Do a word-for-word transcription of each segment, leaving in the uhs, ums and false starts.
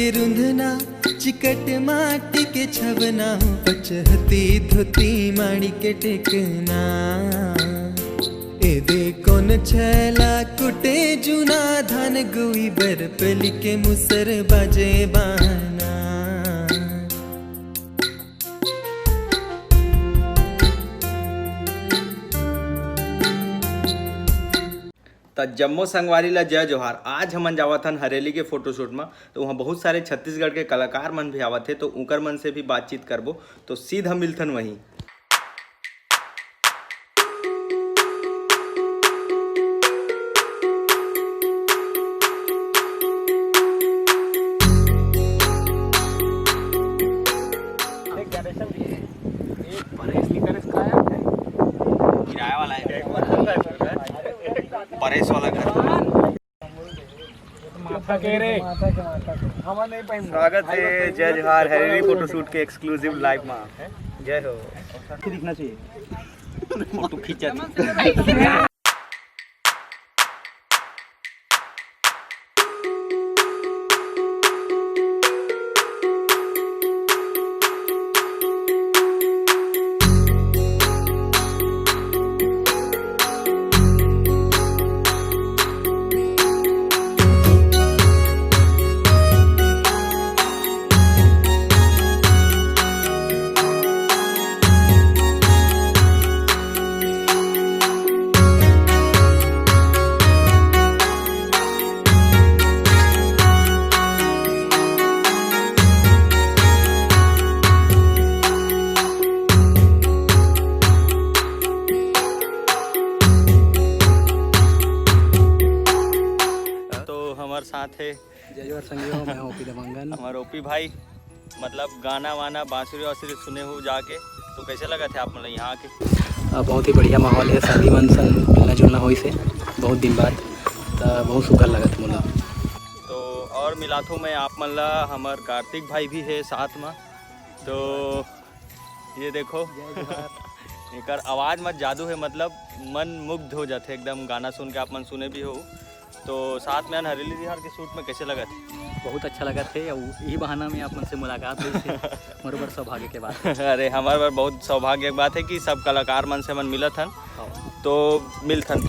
के रुंधना, चिकट माटी के छवना हो, पचहती धोती माड़ी के टेकना। ए दे कोन छैला कुटे जुना, धान गुई बर पली के मुसर बाजे बाना। त जम्मो संगवारी ला जय जोहार। आज हमन जावत हन हरेली के फोटोशूट म, तो वहाँ बहुत सारे छत्तीसगढ़ के कलाकार मन भी आवत हे, तो उकर मन से भी बातचीत करबो। तो सीधा मिलथन वहीं। किराया वाला है। परेश वाला घर। माथा के रे। स्वागत है जय जोहार हरेली फोटोशूट के एक्सक्लूसिव लाइव में। जय हो। दिखना चाहिए। फोटो खींचा। तो हमारे साथ है जय जोहार संगी हो, मैं हूँ ओपी दबंगन। हमारे ओपी भाई, मतलब गाना वाना, बांसुरी वांसुरी सुने हो जाके, तो कैसे लगा थे आप, मतलब यहाँ आके? अ, बहुत ही बढ़िया माहौल है, सभी मन संग मिलना जुलना होइस हे, बहुत दिन बाद, त बहुत सुघर लगत मोला। तो और मिलाथो मैं आप मन ला, हमर कार्तिक भाई भी है साथ में, तो ये देखो। एकर आवाज मत जादू है, मतलब मन मुग्ध हो जाते एकदम, गाना सुन के आप मन सुने भी हो। तो साथ में हरेली तिहार के शूट में कैसे लगा थे? बहुत अच्छा लगा थे, अउ यही बहाना में आप मन से मुलाकात हुई थी। मोर बर सौभाग्य के बात। अरे, हमारे बर बहुत सौभाग्य के बात है कि सब कलाकार मन से मन मिलत हन। हाँ। तो मिलथन।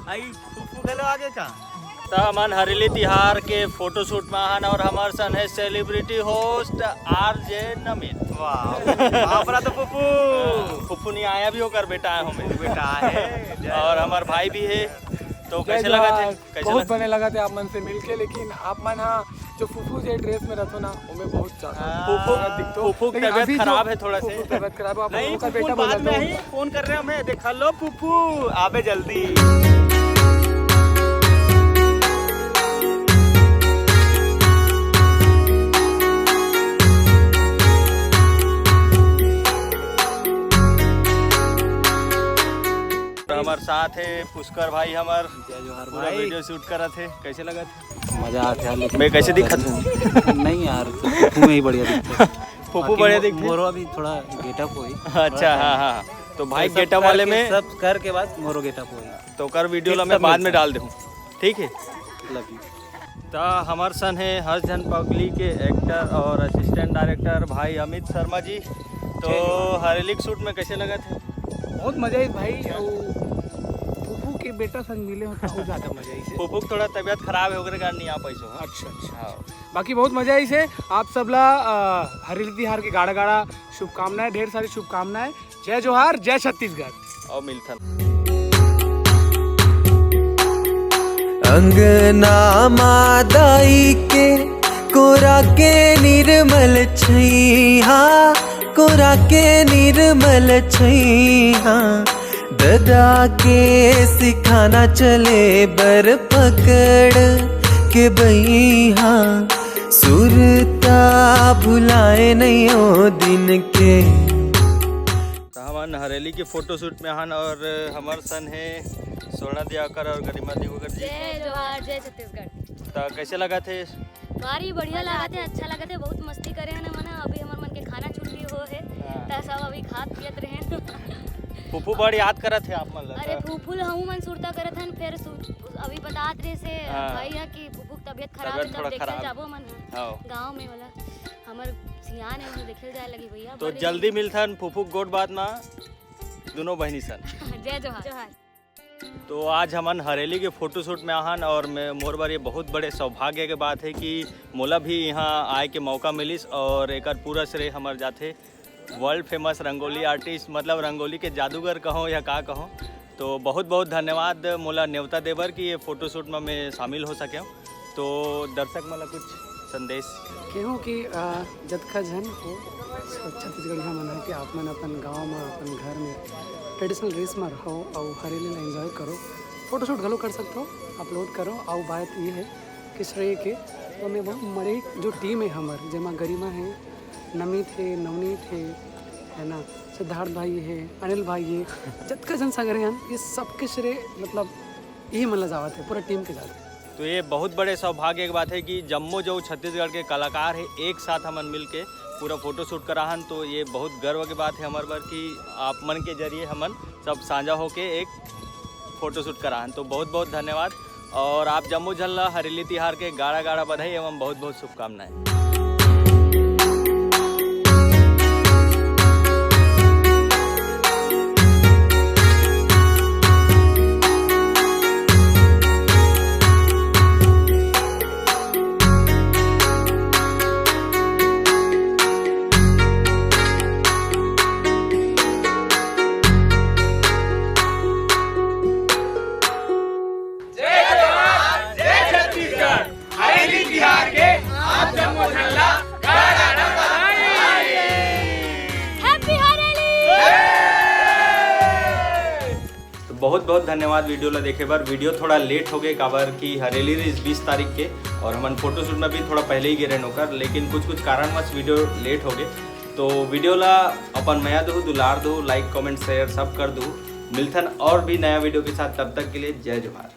आई फूफू घलो आगे का? त हमन हरेली तिहार के फोटोशूट में हन और हमर सन है सेलिब्रिटी होस्ट आरजे नमित। वाह, बाप रे, तो फूफू। फूफू नहीं आया भी, ओकर बेटा है हमें। बेटा है। और हमार भाई भी है। तो जय कैसे लगा थे? जोहार। कैसे बहुत लगा? बने लगा थे आप मन से मिलके, लेकिन आप मन हा जो फूफू जे ड्रेस में रहथो ना, ओमे बहुत ज्यादा हाँ। फूफू, थोड़ा दिखतो। फूफू की लेकिन तबीयत अभी जो खराब है थोड़ा से। फूफू तबीयत खराब है, आप नहीं, लोगों का फूफू बेटा बाद बोला में था। ही फोन कर रहे हैं हमें, देखा लो फूफू, आबे जल्दी। हमारे साथ है पुष्कर भाई, हमार जय जोहार पूरा भाई। वीडियो शूट करत है, कैसे लगा? मजा आत हे यार, लेकिन मैं कैसे थोड़ा दिखत हूँ? नहीं यार, फूफू में ही बढ़िया दिखता है। फूफू बाकी बढ़िया मो-, दिखते? मोरो अभी थोड़ा गेटअप होई। अच्छा, थोड़ा हाँ, हाँ। तो भाई, सब गेटअप वाले करके, में सब करके बाद मोरो गेटअप होई। तो कर वीडियो ला मैं बाद में डाल दूँ, ठीक है? Love you। तो हमार सन है हर जन पगली के एक्टर और असिस्टेंट डायरेक्टर भाई अमित शर्मा जी। तो जय जोहार। हरेली के शूट में कैसे लगा थे? बहुत मजा आई भाई, वो फूफू के बेटा संग मिले हो तो ज्यादा मजा आई से। फूफू के थोड़ा तबीयत खराब है, ओकरे कारण नहीं आ पाइस हो। अच्छा, अच्छा। हाँ। बाकी बहुत मजा आई से। आप सबला, अ, हरेली तिहार के गाड़ा गाड़ा शुभकामनाएं, ढेर सारी शुभकामनाएं। जय जोहार, जय छत्तीसगढ़। और मिलथन। अंगना मा दाई के कोरा के निर्मल छैहा, कोरा के निर्मल छैहा, ददा के सिखाना चले बर पकड़ के बइहा, सुरता भुलाए नहीं ओ दिन के। तो हमन हरेली के फोटोशूट में हन और हमर सन है सोना दिवाकर और गरिमा दिवाकर जी। जय जोहार, जय छत्तीसगढ़। तो कैसे लगा थे? भारी बढ़िया लगा थे, अच्छा लगा थे, बहुत मस्ती करे हैं ना मना। अभी हमर मन के खाना छुट्टी हो है, हाँ। तो सब अभी खात पियत रहे हैं। फूफू बड़ याद करत है आप मन ला। अरे तो फूफू ला हमू मन सुरता करत हन, फिर सु-, अभी बतात रहे से हाँ। भाई है कि फूफू के तबियत खराब तबियत है, तब थोड़ा देखे खराब। जाबो मन ह। हाँ। गाँव में वाला हमर सियान है, उन्हें देखे जाए लगी भैया। तो बड़ी जल्दी मिलथन फूफू गोठ बात मा दोनों बहिनी सन। जय जोहार। जोहार। तो आज हमन हरेली के फोटोशूट में आहन और मैं मोर बर ये बहुत बड़े सौभाग्य के बात है कि मोला भी यहाँ आए के मौका मिलिस और एकर पूरा श्रेय हमर जाथे वर्ल्ड फेमस रंगोली आर्टिस्ट, मतलब रंगोली के जादूगर कहो या का कहो। तो बहुत बहुत धन्यवाद मोला नेवता देबर कि ये फोटोशूट में मैं शामिल हो सके। तो दर्शक मन ला कुछ संदेश। केहूँ कि अ, जतका झन हो छत्तीसगढ़िया मन ह कि आप मन अपन गांव में अपन घर में ट्रेडिशनल ड्रेस में रहो और हरेली ला एंजॉय करो। फोटोशूट घलो कर सकते हो, अपलोड करो। और बात ये है कि श्रेय के तो मैं बहुत बड़ी जो टीम है हमर, जेमा गरिमा है, नमित है, नवनीत है, है ना, सिद्धार्थ भाई है, अनिल भाई है, जतका जन संग रहे हैं, ये सबके श्रेय मतलब यही मन ला जावत है, पूरा टीम के जावत है। तो ये बहुत बड़े सौभाग्य की बात है कि जम्मो जो छत्तीसगढ़ के कलाकार है एक साथ हमन मिल के पूरा फोटोशूट कराहन। तो ये बहुत गर्व की बात है हमारे बर कि आप मन के जरिए हमन सब साझा होके एक फोटोशूट कराहन। तो बहुत बहुत धन्यवाद और आप जम्मो झन ला हरेली तिहार के गाड़ा गाड़ा बधाई एवं बहुत बहुत शुभकामनाएं। हैप्पी हरेली। तो बहुत बहुत धन्यवाद वीडियो ला देखे बर। वीडियो थोड़ा लेट हो गए काबर कि हरेली रहिस बीस तारीख के और हमन फोटोशूट में भी थोड़ा पहले ही गे रहेन ओकर, लेकिन कुछ कुछ कारणवश वीडियो लेट हो गए। तो वीडियो ला अपन मया दहू, दुलार दहू, लाइक कमेंट शेयर सब कर दहू। मिलथन और भी नया वीडियो के साथ, तब तक के लिए जय जोहार।